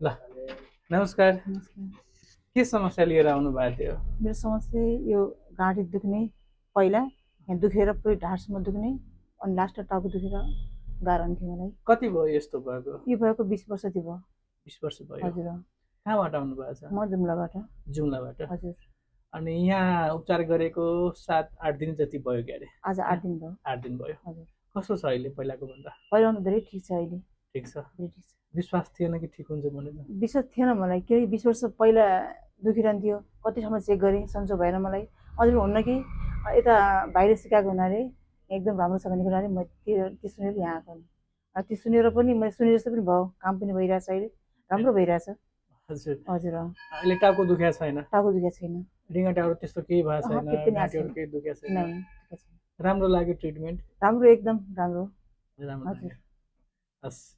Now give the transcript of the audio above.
ल नमस्कार। नमस्कार। के समस्या लिएर आउनु भएको थियो? मेरो समस्या यो घाँटी दुख्ने, पहिला यहाँ दुखेर पुरै ढाडसम्म दुख्ने, अनि लास्टमा टाउको दुखेर गाह्रो हुन्थ्यो मलाई। कति भयो यस्तो भएको? यो भएको 20 वर्ष थियो भयो। 20 वर्ष भयो। हजुर। कहाँबाट आउनु भएको छ? म जुम्लाबाट। जुम्लाबाट। हजुर। अनि यहाँ उपचार गरेको 7-8 दिन जति भयो क्यारे? आज 8 दिन भयो। 8 दिन भयो। हजुर। कस्तो छ अहिले पहिलाको भन्दा? पहिलाभन्दा धेरै ठिक छ अहिले। ठिक छ? धेरै ठिक छ। विश्वास थिएन कि ठिक हुन्छ भनेर? विश्वास थिएन मलाई, किनकि 20 वर्ष पहिला दुखिरहन्थ्यो, कति ठाउँमा चेक गरेँ, सन्चो भएन मलाई। अझै पनि हुन्न कि यता बाहिर सिकाएको हुनाले एकदम राम्रो छ भनेको हुनाले म त्यो सुनेर यहाँ आएको नि। त्यो सुनेर पनि मैले सुने जस्तो पनि भयो, काम पनि भइरहेछ अहिले, राम्रो भइरहेछ। हजुर। हजुर। अहिले टाउको दुखेको छैन? टाउको दुखेको छैन। रिङ्गटाहरू त्यस्तो केही भएको छैन? केही पनि घाँटीहरू केही दुखेको छैन? नै, दुखेको छैन। राम्रो लाग्यो ट्रिटमेन्ट? राम्रो, एकदम राम्रो। राम्रो हजुर। लाग्यो। हस्।